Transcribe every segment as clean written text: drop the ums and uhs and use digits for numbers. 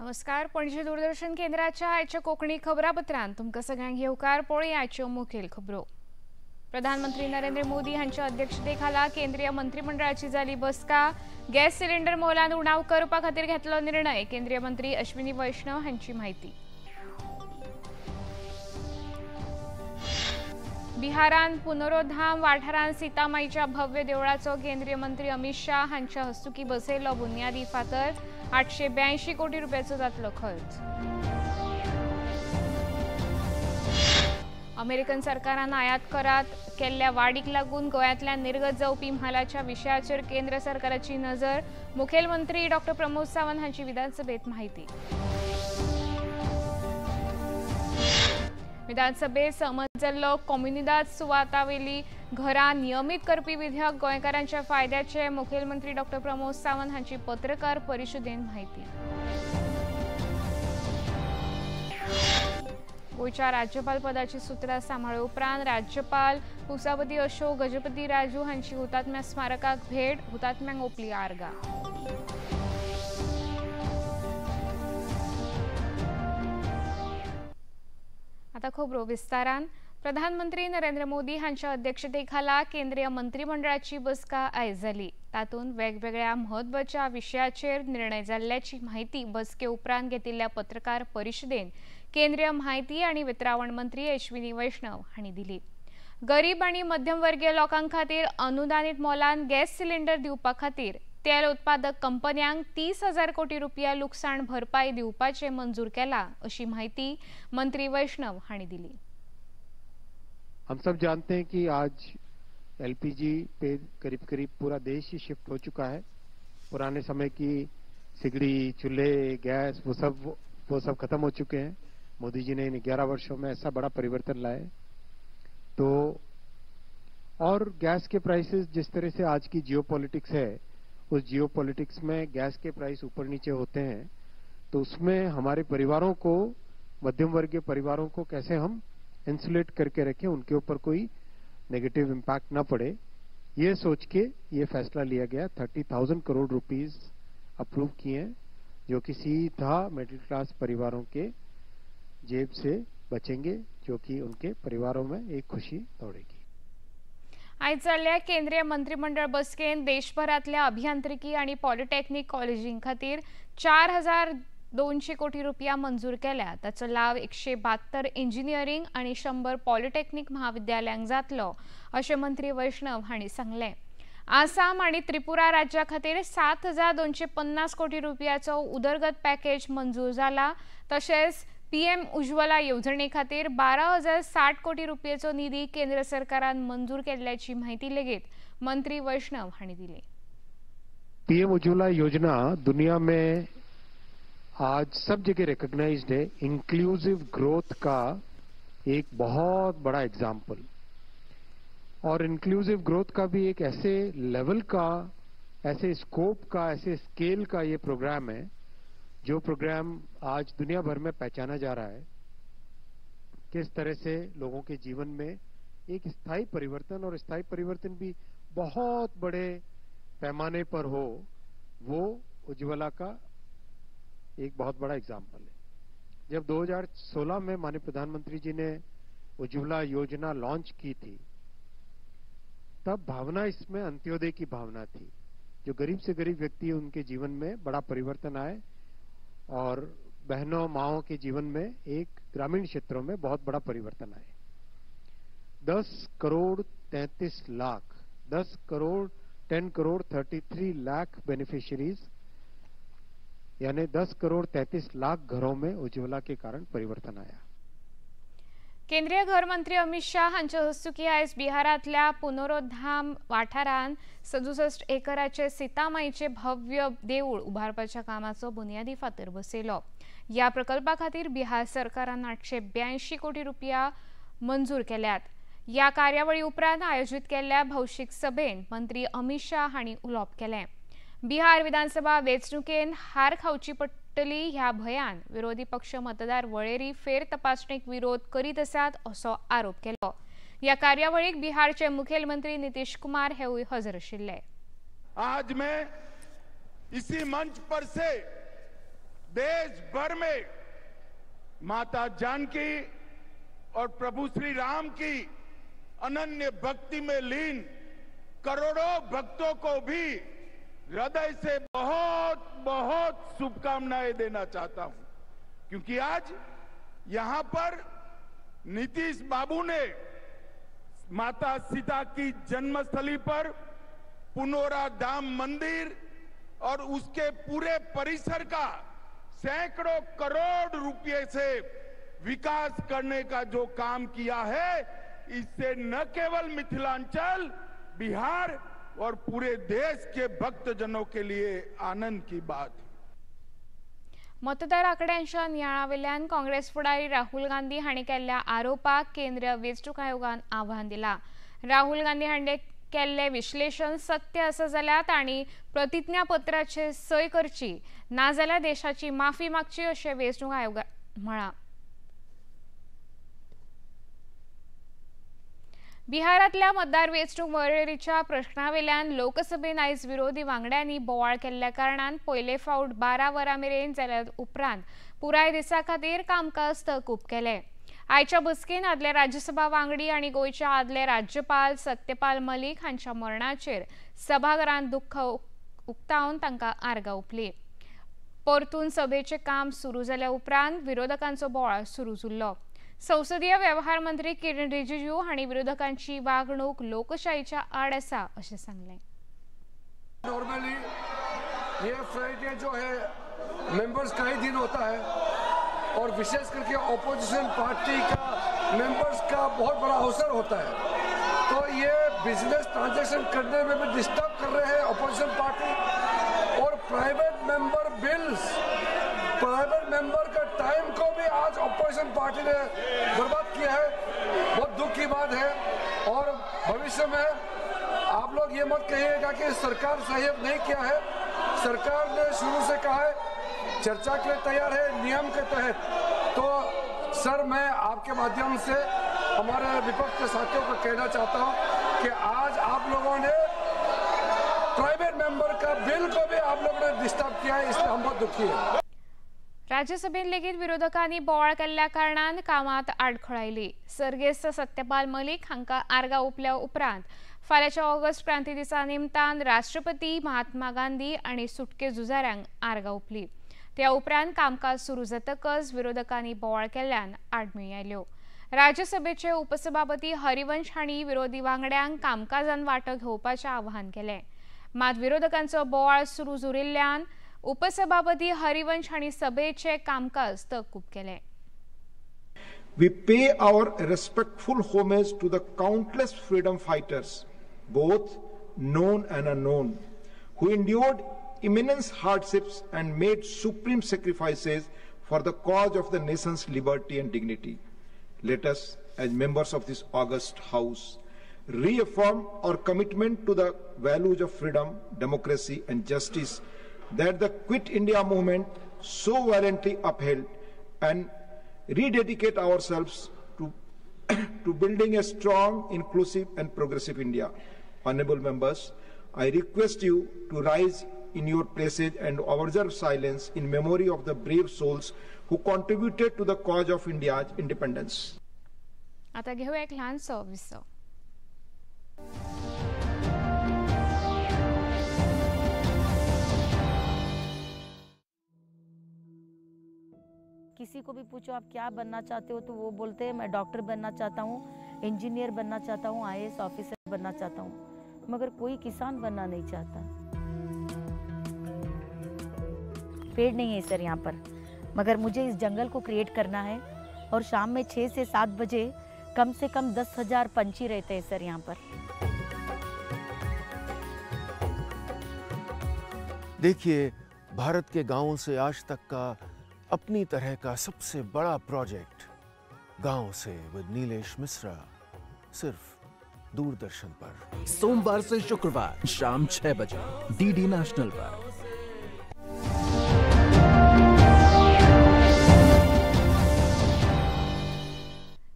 नमस्कार, पणजी दूरदर्शन केंद्राच्या आयच्या कोंकणी खबरापत्रांत तुमकां सगळ्यांक येवकार. पळोवया आयच्यो मुखेल खबरो. प्रधानमंत्री नरेंद्र मोदी हांच्या अध्यक्षतेखाला केंद्रीय मंत्रिमंडळाची जाली बसका. गॅस सिलिंडर मोलांत उणाव करपा खातीर घेतलो निर्णय. केंद्रीय मंत्री अश्विनी वैष्णव हांची म्हायती. बिहारांत पुनरोधाम वाठारांत सीतामाईच्या भव्य देवळाचो केंद्रीय मंत्री अमित शाह हांच्या हस्तुकी बसयलो बुन्यादी फातर. 882 कोटी रुपयाचो जातलो खर्च. अमेरिकन सरकारान आयात करात केल्ल्या वाडीक लागून गोंयांतल्यान निर्गत जावपी म्हालाच्या विशयाचेर केंद्र सरकाराची नजर. मुखेलमंत्री डॉ प्रमोद सावंत हांची विधानसभेत म्हायती. विधानसभेत सहमत जाल्लो कोमुनिदाद सुवातावेली घरां नियमीत करपी विधेयक गोंयकारांच्या फायद्याचे. मुखेलमंत्री डॉ प्रमोद सावंत हांची पत्रकार परिशदेन म्हायती. गोंयच्या राज्यपाल पदाची सुत्रां सांबाळ्ळे उपरांत राज्यपाल पुसापती अशोक गजपती राजू हांची हुतात्म्या स्मारकाक भेट. हुतात्म्यांक ओंपली आर्गां. आता खबरो विस्तारान. प्रधानमंत्री नरेंद्र मोदी हांच्या अध्यक्षतेखाला केंद्रीय मंत्रिमंडळाची बसका आयज जाली. तातूंत वेगवेगळ्या म्हत्वाच्या विशयाचेर निर्णय जाल्ल्याची म्हायती बसके उपरांत घेतिल्ल्या पत्रकार परिशदेन केंद्रीय म्हायती आनी वितरावण मंत्री अश्विनी वैष्णव हांणी दिली. गरीब आनी मध्यमवर्गीय लोकां खातीर अनुदानीत मोलान गॅस सिलिंडर दिवपा खातीर तेल उत्पादक कंपन्यांक 30,000 कोटी रुपया लुकसाण भरपाई दिवपाचे मंजूर केला अशी माहिती मंत्री वैष्णव हांणी दिली. हम सब जानते हैं कि आज एलपीजी पे करीब करीब पूरा देश ही शिफ्ट हो चुका है. पुराने समय की सिगड़ी, चूल्हे, गैस वो सब खत्म हो चुके हैं. मोदी जी ने इन 11 वर्षों में ऐसा बड़ा परिवर्तन लाए. तो और गैस के प्राइसेस जिस तरह से आज की जियोपॉलिटिक्स है, उस जियोपॉलिटिक्स में गैस के प्राइस ऊपर नीचे होते हैं, तो उसमें हमारे परिवारों को, मध्यम वर्गीय परिवारों को कैसे हम इंसुलेट करके रखें, उनके ऊपर कोई नेगेटिव इम्पैक्ट ना पड़े, ये सोच के ये फैसला लिया गया. 30,000 करोड़ रुपीस अप्रूव किए हैं, जो कि सीधा मिडिल क्लास परिवारों के जेब से बचेंगे, जो कि उनके परिवारों में एक खुशी दौड़ेगी. आयज जाल्ल्या केंद्रीय मंत्रिमंडळ बसकेन देशभरांतल्या अभियांत्रिकी आनी पॉलिटेक्निक कॉलेजीं खातीर 4,200 कोटी रुपया मंजूर केल्या. ताचो लाव 172 इंजिनियरींग आनी 100 पॉलिटेक्निक म्हाविद्यालयांक जातलो अशें मंत्री वैष्णव हांणी सांगलें. आसाम आनी त्रिपुरा राज्या खातीर 7,250 कोटी रुपयाचो उदरगत पॅकेज मंजूर जाला. तशेंच पीएम उज्ज्वला येवजणे खातीर 12,060 कोटी रुपयेचो निधी केंद्र सरकारान मंजूर केल्ल्याची म्हायती लेगीत मंत्री वैष्णव हांणी दिली. पीएम उज्ज्वला योजना दुनिया में आज सब जगह रिकॉग्नाइज्ड है. इंक्लूसिव ग्रोथ का एक बहुत बड़ा एग्जाम्पल, और इंक्लूसिव ग्रोथ का भी एक ऐसे लेवल का, ऐसे स्कोप का, ऐसे स्केल का ये प्रोग्राम है, जो प्रोग्राम आज दुनिया भर में पहचाना जा रहा है. किस तरह से लोगों के जीवन में एक स्थायी परिवर्तन, और स्थायी परिवर्तन भी बहुत बड़े पैमाने पर हो, वो उज्ज्वला का एक बहुत बड़ा एग्जाम्पल है. जब 2016 में माननीय प्रधानमंत्री जी ने उज्ज्वला योजना लॉन्च की थी, तब भावना इसमें अंत्योदय की भावना थी. जो गरीब से गरीब व्यक्ति है उनके जीवन में बड़ा परिवर्तन आए, और बहनों माओं के जीवन में एक ग्रामीण क्षेत्रों में बहुत बड़ा परिवर्तन आए. 10 करोड़ 33 लाख, 10 करोड़ 10 करोड़ 33 लाख बेनिफिशियरीज, यानी 10 करोड़ 33 लाख घरों में उज्ज्वला के कारण परिवर्तन आया. केंद्रीय घरमंत्री अमित शाह हांच्या हस्तुकी आयज बिहारांतल्या पुनरोधाम वाठारांत 67 एकराचे सीतामाईचे भव्य देऊळ उबारपाच्या कामाचो बुन्यादी फातर बसयलो. ह्या प्रकल्पा खातीर बिहार सरकारान 882 कोटी रुपया मंजूर केल्यात. ह्या कार्यावळी उपरांत आयोजीत केल्ल्या भौशीक सभेन मंत्री अमित शाह हांणी उलोवप केलें. बिहार विधानसभा वेंचणुकेन हार खावची पडटली ह्या भंयान विरोधी पक्ष मतदार वळेरी फेर तपासणेक विरोध करीत आसात असो आरोप केलो. ह्या कार्यावळीक बिहारचे मुखेलमंत्री नितीश कुमार हेवूय हजर आशिल्ले. आज मैं इसी मंच पर से देश भर में माता जानकी और प्रभु श्री राम की अनन्य भक्ति में लीन करोड़ों भक्तों को भी हृदय से बहुत बहुत शुभकामनाएं देना चाहता हूं, क्योंकि आज यहां पर नीतीश बाबू ने माता सीता की जन्मस्थली पर पुनौरा धाम मंदिर और उसके पूरे परिसर का सैकड़ों करोड़ रुपए से विकास करने का जो काम किया है, इससे न केवल मिथिलांचल, बिहार और पूरे देश के भक्तजनों के लिए आनंद की बात। मतदार आंकड्यांच्या नियाळावेल्यान काँग्रेस फुडारी राहुल गांधी हांणी केल्ल्या आरोपाक केंद्रीय वेंचणूक आयोगान आव्हान दिलां। राहुल गांधी हांणी केल्लें विश्लेषण सत्य आसा जाल्यार तांणी प्रतिज्ञापत्राचेर सय करची, नाजाल्यार देशाची माफी मागची अशें वेंचणूक आयोगान म्हळां। बिहारांतल्या मतदार वेंचणूक वळेरीच्या प्रश्नावेल्यान लोकसभेन आयज विरोधी वांगड्यांनी बोवाळ केल्ल्या कारणान पयले फावट 12 वरां मेरेन जाल्यार उपरांत पुराय दिसा खातीर कामकाज तहकूब केलें। आयच्या बसकेन आदले राज्यसभा वांगडी आनी गोंयच्या आदले राज्यपाल सत्यपाल मलिक हांच्या मरणाचेर सभाघरांत दुख्ख उक्तावन तांकां आर्गां ओंपली। परतून सभेचें काम सुरू जाल्या उपरांत विरोधकांचो बोवाळ सुरू उरलो। संसदीय व्यवहार मंत्री किरण रिजिजू हांणी विरोधकांची वागणूक लोकशाहीच्या आड आसा अशें सांगलें। नॉर्मली ये फ्राइडे जो है मेंबर्स का ही दिन होता है और विशेष करके ऑपोजिशन पार्टी का मेंबर्स का बहुत बड़ा अवसर होता है, तो ये बिजनेस ट्रांजैक्शन करने में भी डिस्टर्ब कर रहे हैं ऑपोजिशन पार्टी और private member bills, private member का टाइम को भी आज ऑपोजिशन पार्टी ने बर्बाद किया है। बहुत दुख की बात है और भविष्य में आप लोग ये मत कहिएगा कि सरकार सहयोग नहीं किया है। सरकार ने शुरू से कहा है चर्चा के लिए तैयार है नियम के तहत। तो सर, मैं आपके माध्यम से हमारे विपक्ष के साथियों को कहना चाहता हूँ कि आज आप लोगों ने प्राइवेट मेंबर का बिल को भी आप लोगों ने डिस्टर्ब किया है, इसलिए हम बहुत दुखी हैं। राज्यसभेन लेगीत विरोधकांनी बोवाळ केल्ल्या कारणान कामात आडखळ आयली। सर्गेस्त सत्यपाल मलिक हांकां आर्गां ओंपल्या उपरांत फाल्यांच्या ऑगस्ट क्रांती दिसा निमतान राष्ट्रपती महात्मा गांधी आनी सुटके झुजाऱ्यांक आर्गां ओंपली। त्या उपरांत कामकाज सुरू जातकच विरोधकांनी बोवाळ केल्ल्यान आडमेळी आयल्यो। राज्यसभेचे उपसभापती हरिवंश हांणी विरोधी वांगड्यांक कामकाजान वांटो घेवपाचें आवाहन केलें। मात विरोधकांचो बोवाळ सुरू उरिल्ल्यान उपसभापती हरिवंश हांणी सभेचे कामकाज तहकूब केलें। We pay our respectful homage to the countless freedom fighters, both known and unknown, who endured immense hardships and made supreme sacrifices for the cause of the nation's liberty and dignity. Let us, as members of this august house, reaffirm our commitment to the values of freedom, democracy and justice that the Quit India movement so valiantly upheld, and rededicate ourselves to building a strong, inclusive and progressive India. Honorable members, I request you to rise in your places and observe silence in memory of the brave souls who contributed to the cause of India's independence. आता घेऊया एक लहानसो विसव। किसी को भी पूछो आप क्या बनना चाहते हो तो वो बोलते हैं मैं डॉक्टर बनना चाहता हूँ, इंजीनियर बनना चाहता हूँ, आईएएस ऑफिसर बनना चाहता हूँ, मगर कोई किसान बनना नहीं चाहता। पेड़ नहीं है सर यहाँ पर, मगर मुझे इस जंगल को क्रिएट करना है और शाम में 6 से 7 बजे कम से कम 10,000 पंछी रहते हैं सर यहाँ पर। देखिए, भारत के गांवों से आज तक का अपनी तरह का सबसे बड़ा प्रोजेक्ट गांव से विद नीलेश मिश्रा, सिर्फ दूरदर्शन पर, सोमवार से शुक्रवार शाम 6 बजे डीडी नेशनल पर।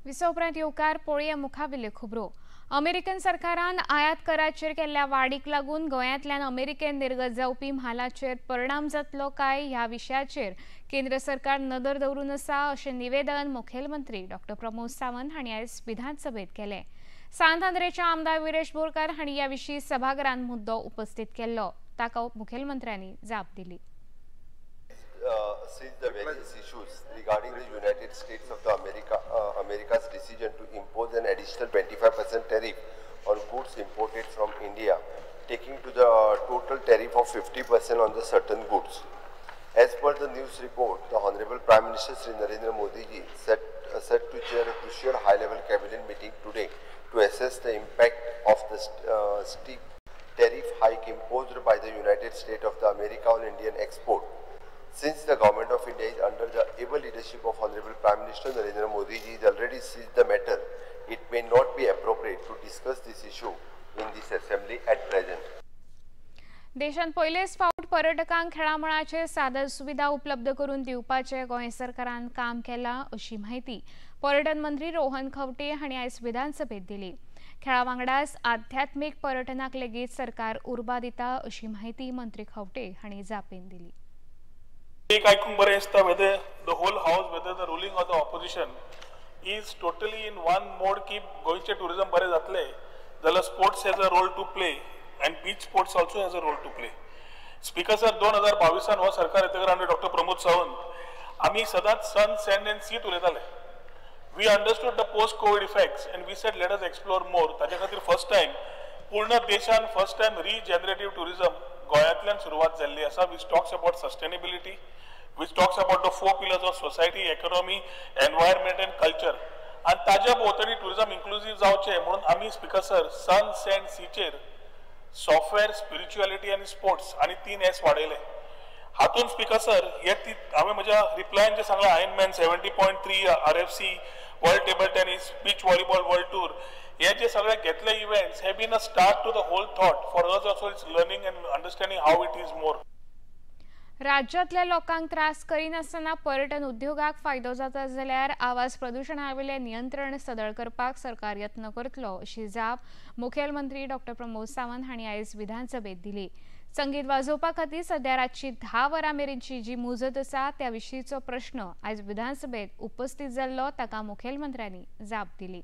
विसव उपरांत येवकार पोळया मुखावेल्यो खबरो। अमेरिकन सरकारान आयात कराचेर केल्ल्या वाडीक लागून गोंयांतल्यान अमेरिकेन निर्गत जावपी म्हालाचेर परिणाम जातलो काय ह्या विशयाचेर केंद्र सरकार नदर दवरून आसा अशें निवेदन मुखेलमंत्री डॉ प्रमोद सावंत हांणी आयज विधानसभेत केलें. सांत आंद्रेचे आमदार विरेश बोरकार हांणी ह्या विशीं सभाघरांत मुद्दो उपस्थित केल्लो, ताका मुखेलमंत्र्यांनी जाप दिली. Since the various issues regarding the United States of the America's decision to impose an additional 25% tariff on goods imported from India, taking to the total tariff of 50% on the certain goods. As per the news report, the Honorable Prime Minister Shri Narendra Modi ji set to chair a crucial high-level cabinet meeting today to assess the impact of the steep tariff hike imposed by the United States of the America on Indian export. Since the government of India is under the able leadership of Honorable Prime Minister Narendra Modi ji is already seized the matter, it may not be appropriate to discuss this issue in this assembly at present. देशांत पयलेच फावट पर्यटकांक खेळा मळाचेर साधन सुविधा उपलब्ध करून दिवपाचें गोंय सरकारान काम केलां अशी म्हायती पर्यटन मंत्री रोहन खंवटे हांणी आयज विधानसभेत दिली. खेळा वांगडाच आध्यात्मीक पर्यटनाक लेगीत सरकार उर्बा दिता अशी म्हायती मंत्री खंवटे हांणी जापेन दिली. एक आयकूंक बरें दिसता, whether the whole house, whether the ruling or the opposition is totally in one mode की गोंयचें टुरिझम बरें जातलें जाल्यार sports has a role to play and beach sports also has a role to play. Speaker sir, 2022 हो सरकार येतकर आनी doctor Pramod Sawant आमी सदांच सन सँड अँड सीत उलयताले. We understood the post COVID effects and we said let us explore more. ताच्या खातीर first time पूर्ण देशान फर्स्ट टायम रिजनरेटीव टुरिझम गोंयांतल्यान सुरवात जाल्ली आसा, which talks about sustainability, which talks about the 4 pillars of society, economy, environment and culture. आनी ताज्या भोंवतणी टुरिझम इन्क्लुजीव जावचें म्हणून आमी स्पीकर सर सन सँड सीचेर सॉफ्टवेअर, स्पिरिच्युअलिटी आनी स्पोर्ट्स आनी 3 S वाडयले. हातून स्पीकर सर हे हांवें म्हज्या रिप्लायन जें सांगलां, Ironman 70.3, RFC, world table tennis, beach volleyball world tour, हे जे सगळे घेतले events have been a start to the whole thought for us also. It's learning and understanding how it is more. राज्यांतल्या लोकांक त्रास करिनासतना पर्यटन उद्योगाक फायदो जाता जाल्यार आवाज प्रदुशणावेलें नियंत्रण सदळ करपाक सरकार यत्न करतलो अशी जाप मुखेलमंत्री डॉ प्रमोद सावंत हांणी आयज विधानसभेत दिली. संगीत वाजोवपा खातीर सध्या रातची 10 वरां मेरेनची जी मुजत आसा त्या विशींचो प्रश्न आयज विधानसभेत उपस्थित जाल्लो, ताका मुखेलमंत्र्यांनी जाप दिली.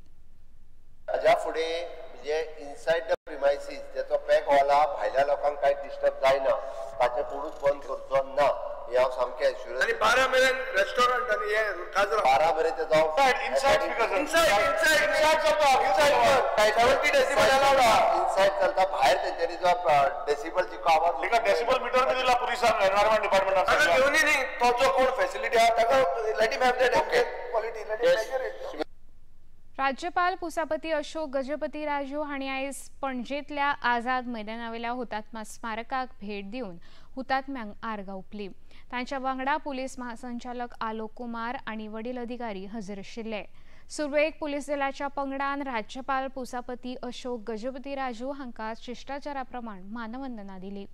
ताज्या फुडें म्हणजे इनसायड the premises तेचो पॅक हॉला भायल्या लोकांक कांय डिस्टर्ब जायना ताचे कोणूच बंद करचो ना हें हांव सामकें एश्युरन्स. आनी 12 मेरेन रेस्टॉरंट आनी हें काजरा 12 मेरेन तेजो इनसायड चलता, भायर तेंच्यांनी जो डेसिबल जिको आवाज डेसिबल मिटर बी दिला पुलिसांक, एनवायरमेंट डिपार्टमेंटान घेवनी न्ही, तो जो कोण फॅसिलिटी आहा ताका let him have that quality, let him measure it. राज्यपाल पुसापती अशोक गजपती राजू हांणी आयज पणजेंतल्या आझाद मैदानावेल्या हुतात्मा स्मारकाक भेट दिवन हुतात्म्यांक आर्गां ओंपली. तांच्या वांगडा पुलीस महासंचालक आलोक कुमार आनी वडील अधिकारी हजर आशिल्ले. सुरवेक पुलीस दलाच्या पंगडान राज्यपाल पुसापती अशोक गजपती राजू हांकां शिश्टाचारा प्रमाण मानवंदना दिली.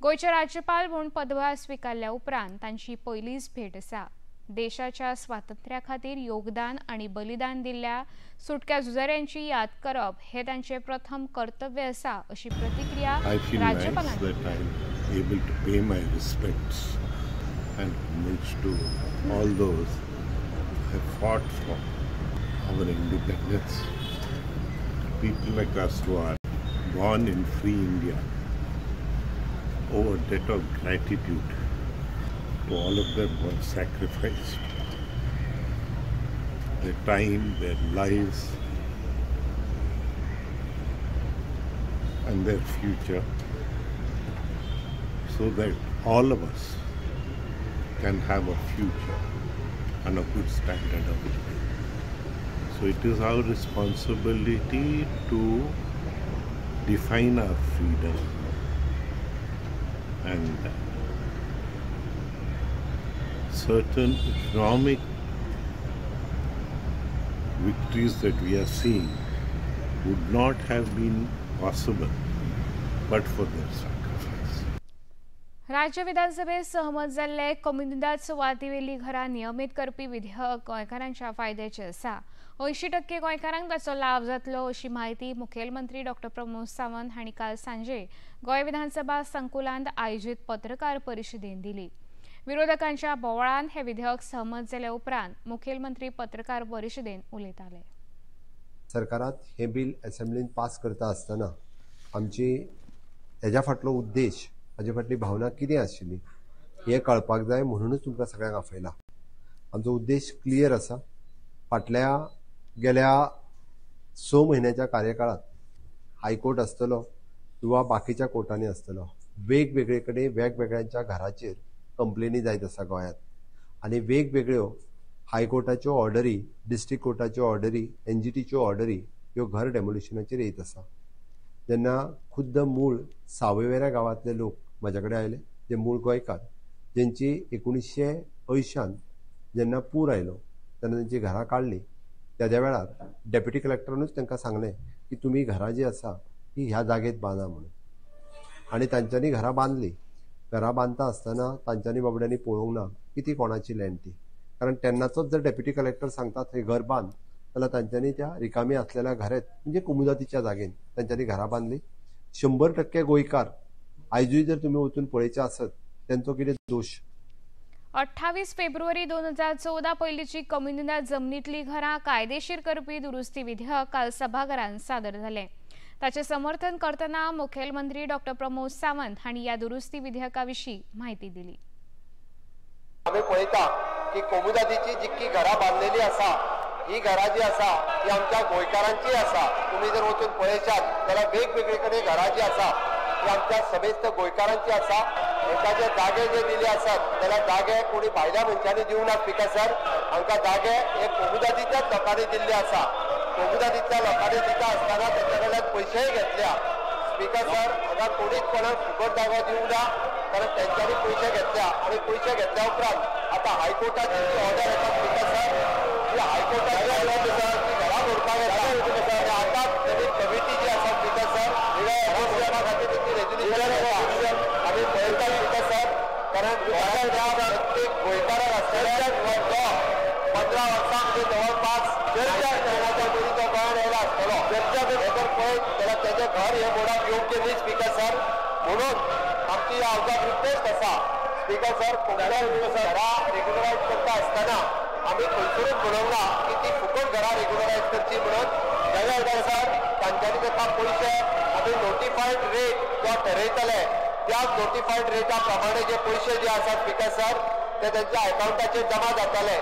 गोंयचे राज्यपाल म्हूण पदभार स्विकारल्या उपरांत तांची पयलीच भेट आसा. देशाच्या स्वातंत्र्या खातीर योगदान आनी बलिदान दिल्ल्या सुटक्या झुजाऱ्यांची याद करप हे तांचे प्रथम कर्तव्य आसा अशी प्रतिक्रिया राज्यपालांनी दिली. Able to pay my respects and homage to all those who have fought for our independence. People like us who are born in free India owe a debt of gratitude to all of them who have sacrificed their time, their lives and their future so that all of us can have a future and a good standard of living. So it is our responsibility to define our freedom and certain economic victories that we are seeing would not have been possible but for their sacrifice. राज्य विधानसभेत सहमत जाल्ले कोमुनिदाद सुवातीवेली घरां नियमीत करपी विधेयक गोंयकारांच्या फायद्याचें आसा। 80% गोंयकारांक ताचो लाव जातलो अशी म्हायती मुखेलमंत्री डॉ प्रमोद सावंत हांणी काल सांजे गोंय विधानसभा संकुलांत आयोजीत पत्रकार परिशदेंत दिली। विरोधकांच्या बोवाळान हे विधेयक सहमत जाले उपरांत मुखेलमंत्री पत्रकार परिशदेंत उलयताले। सरकारात हे बिल असेंब्लीन पास करता आसतना आमची हेज्या फाटलो उद्देश, हाजे फाटली भावना कितें आशिल्ली हें कळपाक जाय म्हणूनच तुमकां सगळ्यांक आपयला। आमचो उद्देश क्लियर आसा। फाटल्या गेल्या 6 म्हयन्याच्या कार्यकाळांत हायकोर्ट आसतलो किंवा बाकीच्या कोर्टांनी आसतलो, वेगवेगळे कडेन वेगवेगळ्यांच्या घराचेर कंप्लेनी जायत आसा गोंयांत आनी वेगवेगळ्यो हायकोर्टाच्यो ऑर्डरी, डिस्ट्रिक्ट कोर्टाच्यो ऑर्डरी, एनजीटीच्यो ऑर्डरी ह्यो घर डेमोलिशनाचेर येत आसा। जेन्ना खुद्द मूळ सावयवेऱ्या गांवांतले लोक म्हाज्या कडेन आयले, जे मूळ गोंयकार, जेंची 1980 जेन्ना पूर आयलो तेन्ना तेंची घरां काडली, तेद्या वेळार डेप्युटी कलेक्टरानूच तांकां सांगलें की तुमी घरां जी आसा ती ह्या जागेत बांदा म्हणून, आनी तांच्यांनी घरां बांदली। घरां बांदता आसतना तांच्यांनी बाबड्यांनी पळोवंक ना की ती कोणाची लँड ती, कारण तेन्नाचोच जर डेप्युटी कलेक्टर सांगता थंय घर बांद जाल्यार तांच्यांनी त्या रिकामी आसलेल्या घरांत म्हणजे कोमुनिदादीच्या जागेन तांच्यांनी घरां बांदली। 100% गोंयकार आयजूय जर तुमी वचून पळयचें आसत तेंचो कितें दोश। 28 फेब्रुवारी 2014 पयलींची कोमुनिदाद जमनीतली घरां कायदेशीर करपी दुरुस्ती विधेयक काल सभाघरांत सादर जालें। ताचें समर्थन करतना मुखेलमंत्री डॉ प्रमोद सावंत हांणी ह्या दुरुस्ती विधेयका विशीं म्हायती दिली। आमी पळयता की कोमुनिदादीची जितकी घरां बांदलेली आसा ही घरां जी आसा ती आमच्या गोंयकारांची आसा। तुमी जर वचून पळयशात जाल्यार वेगवेगळे कडेन घरां जी आसा ती आमच्या समेस्त गोंयकारांची आसा। हांकां जे जागे जे दिले आसात जाल्यार जागे कोणी भायल्या मनशांनी दिवंक ना स्पिकर सर, हांकां जागे हे कोमुनिदादीच्याच लोकांनी दिल्ले आसा। कोमुनिदादीच्या लोकांनी दिता आसतना तेच्या कडल्यान पयशेय घेतल्या स्पिकर सर। हांगा कोणीच कोणाक फुकट जागो दिवंक ना, कारण तेंच्यांनी पयशे घेतल्या आनी पयशे घेतल्या उपरांत आतां हायकोर्टाची जी ऑर्डर येता स्पिकर सर, ती हायकोर्टाची ऑर्डर ती घरां मोडपाक येता आनी आतां नवीन कमिटी जी आसा स्पिकर सर घरां मोडपा खातीर तेची रेजोल्युशन येता। आमी पळयता स्पिकर सर, कारण गोंयांतल्या प्रत्येक गोंयकाराक आसतल्या जो 15 वर्सां म्हणजे जवळपास 4 म्हयन्याच्या पयलीं तो गोंयांत येयला आसतलो, हे जर पळयत जाल्यार तेजें घर हें मोडप योग्य न्ही स्पिकर सर। म्हणून आमची ह्या हावजाक रिक्वेस्ट आसा स्पिकर सर, घरां रेग्युलरायज करता आसतना आमी खंयसरूच म्हणूंक ना की ती फुकट घरां रेग्युलरायज करची म्हणून। जाल्यार सर तांच्यांनी ताका पयशे आमी नोटिफायड रेट जो ठरयतले त्याच नोटिफायड रेटा प्रमाणे जे पयशे जे आसा स्पिकर सर ते तेंच्या अकाउंटाचेर जमा जातले।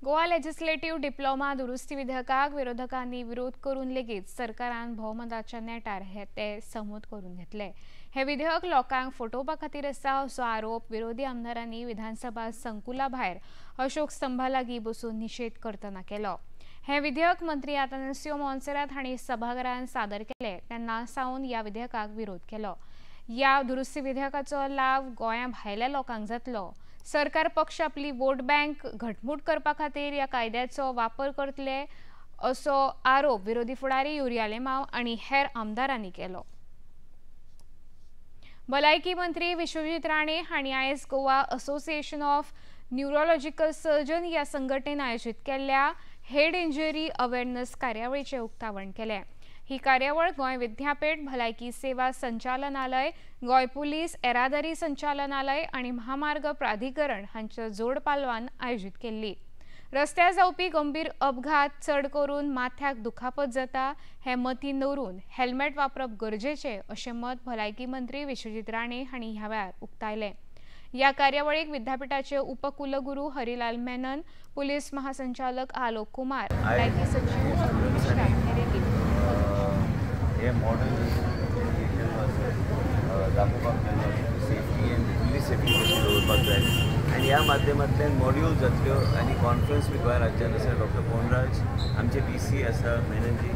गोवा लेजिस्लेटिव्ह डिप्लोमा दुरुस्ती विधेयकाक विरोधकांनी विरोध करून लेगीत सरकारान भोवमताच्या नेटार हे ते सहमत करून घेतले। हे विधेयक लोकांक फटोवपा खातीर आसा असो आरोप विरोधी आमदारांनी विधानसभा संकुला भायर अशोक स्तंभा लागीं बसून निशेध करतना केलो। हे विधेयक मंत्री आतानासियो मोन्सेरात हांणी सभाघरांत सादर केले तेन्ना सावन ह्या विधेयकाक विरोध केलो। ह्या दुरुस्ती विधेयकाचो लाव गोंया भायल्या लोकांक जातलो। सरकार पक्ष आपली वोट बँक घटमूट करपा खातीर ह्या कायद्याचो वापर करतले असो आरोप विरोधी फुडारी युरी आलेमाव आनी हेर आमदारांनी केलो। भलायकी मंत्री विश्वजीत राणे हांणी आयज Goa association of neurological surgeon ह्या संघटनेन आयोजीत केल्ल्या हेड इंजरी अवेअरनेस कार्यावळीचें उक्तावण केलें। ही कार्यावळ गोंय विद्यापीठ, भलायकी सेवा संचालनालय, गोंय पुलीस, येरादारी संचालनालय आनी म्हामार्ग प्राधिकरण हांच्या जोड पालवान आयोजीत केल्ली। रस्त्यार जावपी गंभीर अपघात चड करून माथ्याक दुखापत जाता हें मतींत दवरून हेल्मेट वापरप गरजेचें अशें मत भलायकी मंत्री विश्वजीत राणे हांणी ह्या वेळार उक्तायलें। ह्या कार्यावळीक विद्यापीठाचे उपकुलगुरू हरिलाल मेनन, पुलीस महासंचालक आलोक कुमार, भलायकी सचीव अरुण मिश्रा हे लेगीत हे मॉडल दाखोवपाक जाय, सेफ्टी आनी पुलीस सेफ्टी कशी दवरपाक जाय आनी ह्या माध्यमांतल्यान मॉड्यूल जातल्यो आनी कॉन्फरन्स बी गोंय राज्यांत आसा। डॉक्टर पोनराज आमचे डी सी आसा मेननजी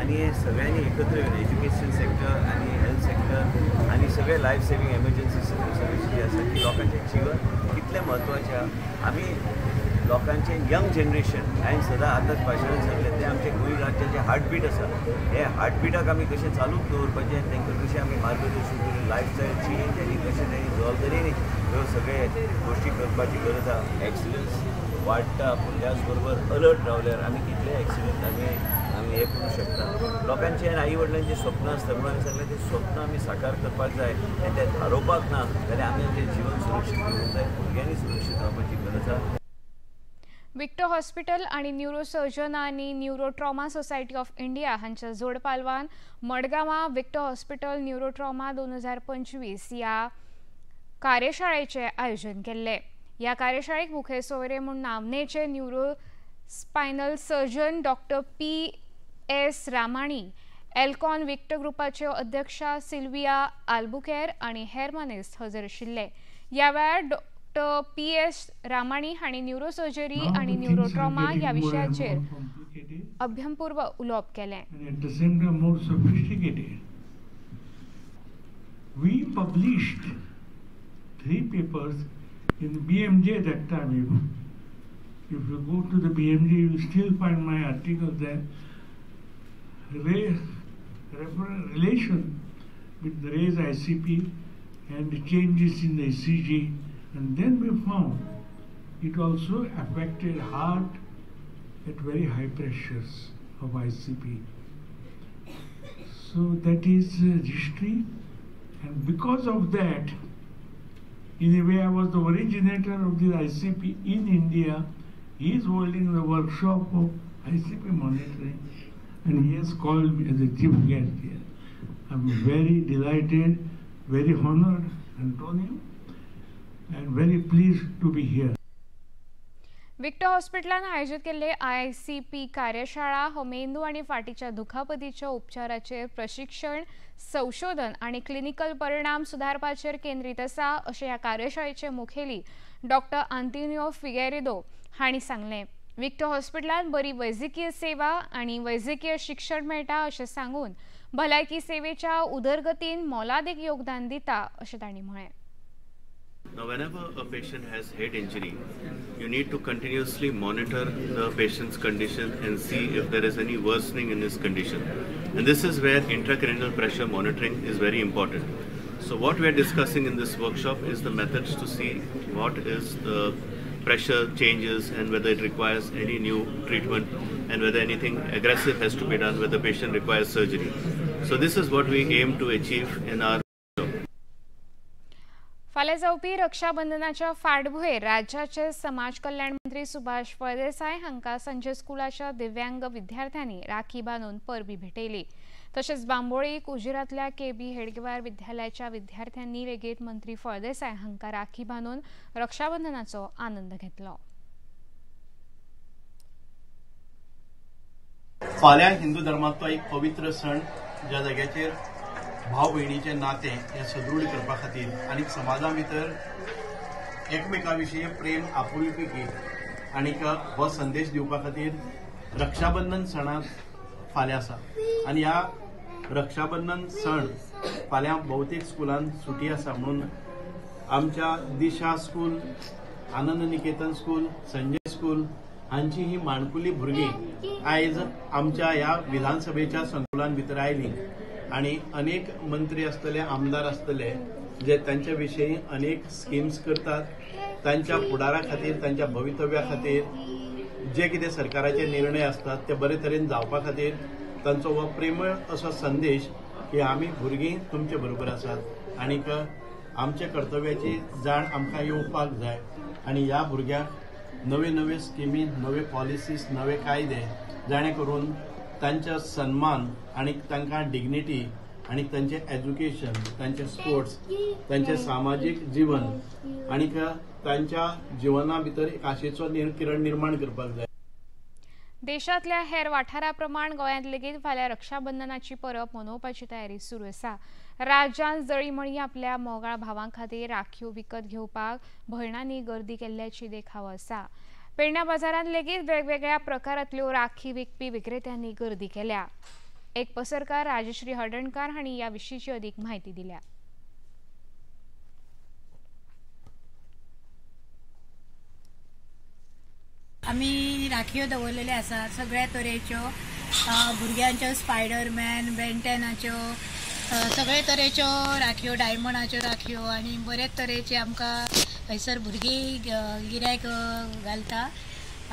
आनी हे सगळ्यांनी एकत्र येवन एज्युकेशन सेक्टर आनी हेल्थ सेक्टर आनी सगळे लायफ सेविंग एमर्जन्सी सर्वीस जी आसा ती लोकांचें जिवन कितलें म्हत्वाचें आहा। आमी लोकांचे यंग जनरेशन हांवें सदां आतांच भाशणान सांगलें तें आमचें गोंय राज्याचें हार्टबीट आसा. हे हार्टबिटाक आमी कशें चालूक दवरपाचें आनी तांकां कशें आमी मार्गदर्शन करून लायफस्टायल चेंज आनी कशें तांणी जबाबदारीन ह्यो सगळे गोश्टी करपाची गरज आसा. एक्सिडंट्स वाडटा पूण त्याच बरोबर अलर्ट रावल्यार आमी कितले एक्सिडंट आमी आमी हें करूं शकता. लोकांचे आनी आई वडिलांचें स्वप्न आसता म्हणून हांवें सांगलें तें स्वप्न आमी साकार करपाक जाय आनी तें थारोवपाक ना जाल्यार आमी आमचें जिवन सुरक्षीत दवरूंक जाय, भुरग्यांनी सुरक्षीत रावपाची गरज आसा. विक्टर हॉस्पिटल आनी न्युरोसर्जन आनी न्युरोट्रॉमा सोसायटी ऑफ इंडिया हांच्या जोड पालवान मडगांवां विक्टर हॉस्पिटल न्युरोट्रॉमा 2025 ह्या कार्यशाळेचें आयोजन केल्लें. ह्या कार्यशाळेक मुखेल सोयरे म्हूण नामनेचे neuro spinal surgeon doctor P S. Ramani, Alcon Victor ग्रुपाच्यो अध्यक्षा सिल्विया आल्बुकेर आनी हेर मानेस्त हजर आशिल्ले. ह्या वेळार डॉक्टर पी.एस. रामाणी हांणी न्युरोसर्जरी आनी न्युरोट्रॉमा ह्या विशयाचेर अभ्यंपूर्व उलोवप केलें. We published 3 papers in BMJ that time. If you go to the BMJ, you will still find my article there. Relation with the raised ICP and the changes in the ECG, and then we found it also affected heart at very high pressures of ICP. So that is history, and because of that, in a way I was the originator of the ICP in India. He is holding the workshop of ICP monitoring, and he has called me as a chief guest here. I'm very delighted, very honored, Antonio, and very pleased to be here. Victor हॉस्पिटलान आयोजित केल्ले ICP कार्यशाळा हो मेंदू आनी फाटीच्या दुखापतीच्या उपचाराचेर प्रशिक्षण, संशोधन आनी क्लिनिकल परिणाम सुदारपाचेर केंद्रीत आसा अशें ह्या कार्यशाळेचे मुखेली डॉक्टर आंतोनियो फिगेरेदो हांणी सांगलें. विक्टर हॉस्पिटलान बरी वैजकीय सेवा आनी वैजकीय शिक्षण मेळटा अशें सांगून भलायकी सेवेच्या उदरगतीन मोलादीक योगदान दिता अशें तांणी म्हळें. Now, whenever a patient has head injury, you need to continuously monitor the patient's condition and see if there is any worsening in his condition. And this is where intracranial pressure monitoring is very important. So what we are discussing in this workshop is the methods to see what is the pressure changes and whether it requires any new treatment and whether anything aggressive has to be done, whether the patient requires surgery. So this is what we aim to achieve in our. फाल्यां जावपी रक्षाबंधनाच्या फाटभुंयेर राज्याचे समाज कल्याण मंत्री सुभाष फळदेसाय हांकां संजय स्कुलाच्या दिव्यांग विद्यार्थ्यांनी राखी बांदून परबी भेटयली. तशेंच बांबोळी कुजिरांतल्या के.बी. हेडगेवार विद्यालयाच्या विद्यार्थ्यांनी लेगीत मंत्री फळदेसाय हांकां राखी बांदून रक्षाबंधनाचो आनंद घेतलो. फाल्यां हिंदू धर्मांतलो एक पवित्र सण ज्या जाग्याचेर भाव भयणीचें नातें हें सदृढ करपा खातीर आनी समाजा भितर एकमेका विशीं प्रेम आपुलकी आनी हो संदेश दिवपा खातीर रक्षाबंधन सणाक फाल्यां आसा. आनी ह्या रक्षाबंधन सण फाल्यां भौतेक स्कुलान सुटी आसा म्हणून आमच्या Disha school, Anand Niketan school, Sanjay school हांची ही माणकुली भुरगीं आयज आमच्या ह्या विधानसभेच्या संकुलान भितर आयलीं आनी अनेक मंत्री आसतले, आमदार आसतले जे तांच्या विशीं अनेक स्किम्स करतात, तांच्या फुडारा खातीर, तांच्या भवितव्या खातीर जे कितें सरकाराचे निर्णय आसतात ते बरे तरेन जावपा खातीर तांचो हो प्रेमळ असो संदेश की आमी भुरगीं तुमचे बरोबर आसात आनीक आमच्या कर्तव्याची जाण आमकां येवपाक जाय आनी ह्या भुरग्यांक नवे नवे स्किमी, नवे पॉलिसीस, नवे कायदे जाणे करून तांचा सन्मान आनी तांकां डिग्निटी आनी तांचें एज्युकेशन, तांचें स्पोर्ट्स, तांचें सामाजीक जीवन आनी तांच्या जिवना भितर एक आशेचो किरण निर्माण करपाक जाय. देशांतल्या हेर वाठारा प्रमाण गोंयांत लेगीत फाल्यां रक्षाबंधनाची परब मनोवपाची तयारी सुरू आसा. राज्यांत जळीमळी आपल्या मोगाळ भावां खातीर राखयो विकत घेवपाक भयणांनी गर्दी केल्ल्याची देखाव आसा. पेडण्या बाजारांत लेगीत वेगवेगळ्या प्रकारांतल्यो राखी विकपी विक्रेत्यांनी गर्दी केल्या. एक पसरकार राजश्री हळदणकार हांणी ह्या विशींची अदीक म्हायती दिल्या. आमी राखयो दवरलेले आसा सगळ्या तरेच्यो, भुरग्यांच्यो स्पायडरमॅन, बेंटेनाच्यो, सगळे तरेच्यो राखयो, डायमंडाच्यो राखयो आनी बरेच तरेचे आमकां हयसर भुरगीं गिरायक घालता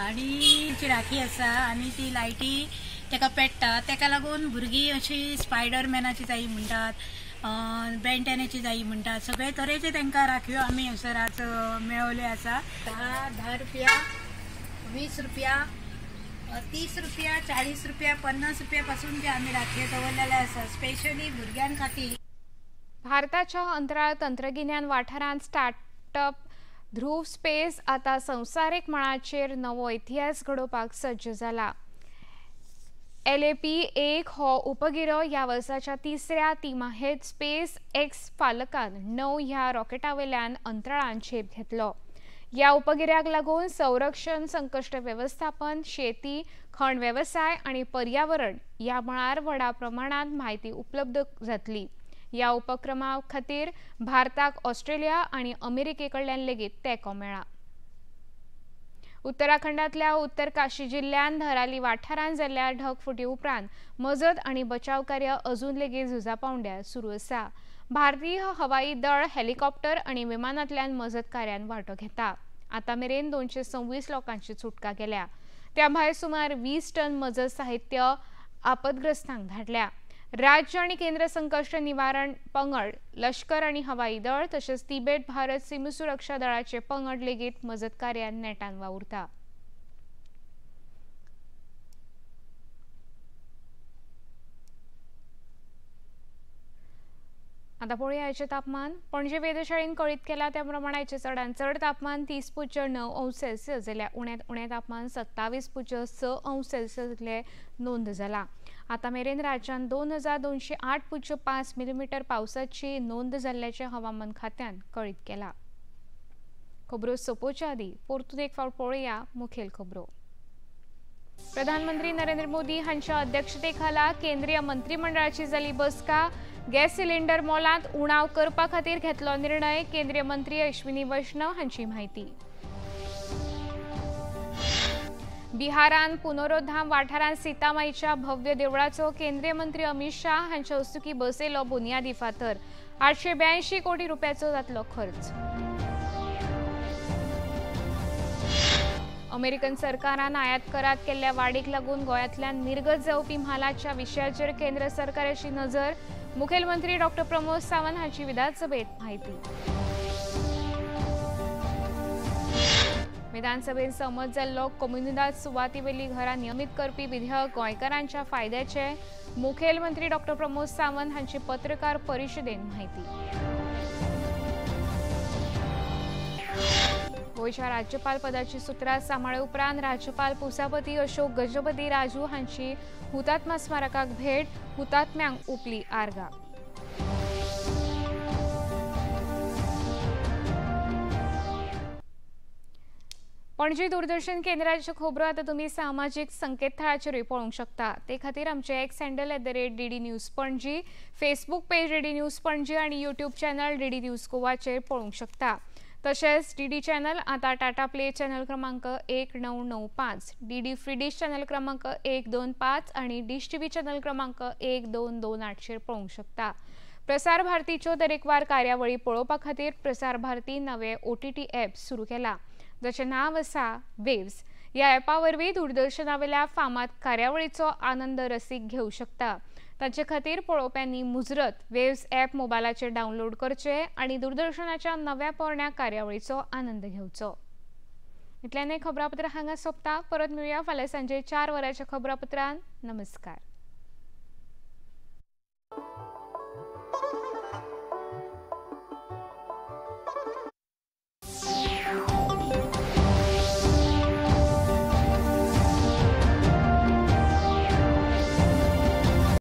आनी ती राखी आसा आनी ती लायटी ताका पेट्टा, ताका लागून भुरगीं अशी स्पायडरमॅनाची जायी म्हणटात, बेंटेनाची जायी म्हणटात, सगळे तरेचे तांकां राखयो आमी हयसर आज मेळवले आसा. 10 रुपया, 20 रुपया, 30 रुपया, 40 रुपया, 50 रुपया पासून जे आमी राखयो दवरलेले आसा स्पेशली भुरग्यां खातीर. भारताच्या अंतराळ तंत्रगिन्यान वाठारांत स्टार्टअप ध्रुव स्पेस आतां संवसारीक मळाचेर नवो इतिहास घडोवपाक सज्ज जाला. LAP-1 हो उपगिरो ह्या वर्साच्या तिसऱ्या तिमाहेत स्पेस एक्स फालकान 9 ह्या रॉकेटावेल्यान अंतराळांत झेप घेतलो. ह्या उपगिऱ्याक लागून संरक्षण, संकश्ट वेवस्थापन, शेती, खण वेवसाय आनी पर्यावरण ह्या मळार व्हडा प्रमाणांत म्हायती उपलब्ध जातली. ह्या उपक्रमा खातीर भारताक ऑस्ट्रेलिया आनी अमेरिके कडल्यान लेगीत तेंको मेळ्ळा. उत्तराखंडांतल्या उत्तर काशी जिल्ल्यांत धराली वाठारांत जाल्ल्या ढगफुटी उपरांत मजत आनी बचाव कार्य अजून लेगीत झुजा पावंड्यार सुरू आसा. भारतीय हवाई दळ हेलिकॉप्टर आनी विमानांतल्यान मजत कार्यांत वांटो घेता. आतां मेरेन 226 लोकांची सुटका केल्या. त्या भायर सुमार 20 टन मजत साहित्य आपदग्रस्तांक धाडल्या. राज्य आनी केंद्र संकश्ट निवारण पंगड, लश्कर आनी हवाई दळ तशेंच तिबेट भारत सीम सुरक्षा दळाचे पंगड लेगीत मजत कार्यांत नेटान वावुरता. आतां पळोवया आयचें तापमान. पणजे वेधशाळेन कळीत केलां त्या प्रमाण आयचें चडांत चड तापमान 30.9 अंश सेल्सियस जाल्यार उण्यांत उणें तापमान 27.6 अंश सेल्सियस इतलें नोंद जालां. आतां मेरेन राज्यांत 2208.5 मिलीमिटर पावसाची नोंद जाल्ल्याचें हवामान खात्यान कळीत केलां. खबरो सोंपोवच्या आदीं परतून एक फावट पळोवया मुखेल खबरो. प्रधानमंत्री नरेंद्र मोदी हांच्या अध्यक्षतेखाला केंद्रीय मंत्रिमंडळाची जाली बसका. गॅस सिलिंडर मोलांत उणाव करपा खातीर घेतलो निर्णय. केंद्रीय मंत्री अश्विनी वैष्णव हांची म्हायती. बिहारांत पुनरोद्धाम वाठारांत सीतामाईच्या भव्य देवळाचो केंद्रीय मंत्री अमित शाह हांच्या हस्तुकीं बसयलो बुनियादी फातर. 882 कोटी रुपयाचो जातलो खर्च. अमेरिकन सरकारान आयात करात केल्ल्या वाडीक लागून गोंयांतल्यान निर्गत जावपी म्हालाच्या विशयाचेर केंद्र सरकाराची नजर. मुखेलमंत्री डॉ प्रमोद सावंत हांची विधानसभेत म्हायती. विधानसभेत सहमत जाल्लो कोमुनिदाद सुवातीवेली घरां नियमीत करपी विधेयक गोंयकारांच्या फायद्याचें. मुखेलमंत्री डॉ प्रमोद सावंत हांची पत्रकार परिशदेन म्हायती. गोंयच्या राज्यपाल पदाची सुत्रां सांबाळे उपरांत राज्यपाल पुसापती अशोक गजपती राजू हांची हुतात्मा स्मारकाक भेट. हुतात्म्यांक उपली आर्गां. पणजी दूरदर्शन केंद्राच्यो खबरो आतां तुमी सामाजीक संकेतथळाचेरूय पळोवंक शकता. ते खातीर आमचे X handle @DD News Panaji, Facebook page DD News Panaji आनी यूट्यूब चॅनल DD news गोवाचेर पळोवंक शकता. तशेंच DD channel आतां टाटा प्ले चॅनल क्रमांक 1995, DD free dish channel क्रमांक 125 आनी डिश टीव्ही चॅनल क्रमांक 1228चेर पळोवंक शकता. प्रसार भारतीच्यो दरेकवार कार्यावळी पळोवपा खातीर प्रसार भारती नवे OTT app सुरू केला, जाचें नांव आसा वेव्स. ह्या ॲपा वरवीं दूरदर्शनावेल्या फामाद कार्यावळीचो आनंद रसीक घेवं शकता. ताचे खातीर पळोवप्यांनी मुजरत वेव्स ॲप मोबायलाचेर डावनलोड करचें आनी दूरदर्शनाच्या नव्या पोरण्या कार्यावळीचो आनंद घेवचो. इतल्यान खबरापत्र हांगा सोंपता. परत मेळुया फाल्यां सांजे 4 वरांच्या खबरापत्रान. नमस्कार.